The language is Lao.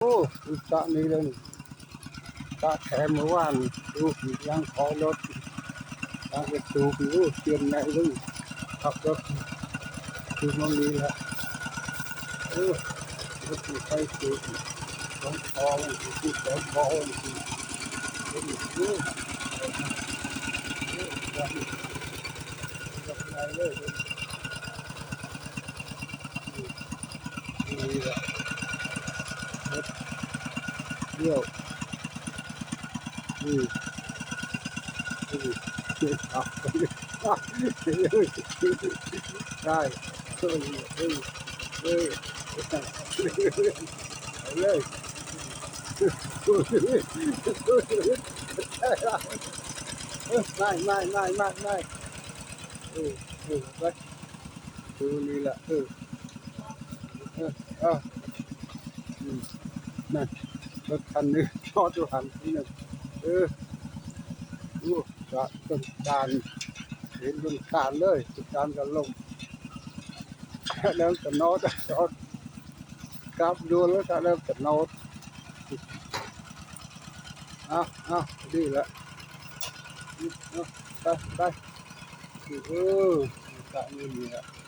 ໂອ້ ສະນີ້ເລີຍ ສະແຖມມື້ວານ ສູບ ຍັງຂໍລົດ ຍັງໄປສູບຢູ່ ຕຽມໃຫຍ່ເລີຍ ຂັບລົດສູບມານີ້ລະ ເອີ ລົດໄປສູບ ສອງຂໍມັນຊິສອງບໍ່ມັນຊິ ເປັນຢູ່ ເອີ ໄດ້ເລີຍ. ນີ້ລະ ເຮັດ ລ້ຽວ ອື ອື ໄດ້ ເອີ ເອີ ເອີ ໄປເລີຍ ໄປ ໄປ ໄປ ໄປ ເອີ ເອີ ໄປ ຄືນີ້ລະ ເອີ ເອີ ເອີ ອືມ ນັ້ນ ລົດຄັນໜຶ່ງຈອດຢູ່ຫັ້ນ ຄັນໜຶ່ງ ເອີ ໂອ້ ຈອດຕົ້ນຕານ ເຫັນຕົ້ນຕານເລີຍ ຕົ້ນຕານກະລົ້ມ ເລີ່ມຕະໜອດ ຈອດ ກັບດ່ວນແລ້ວ ເລີ່ມຕະໜອດ ເອົາ ເອົາ ດີລະ ເອົາ ໄປ ໄປ ເອີ ກະນີ້ລະ.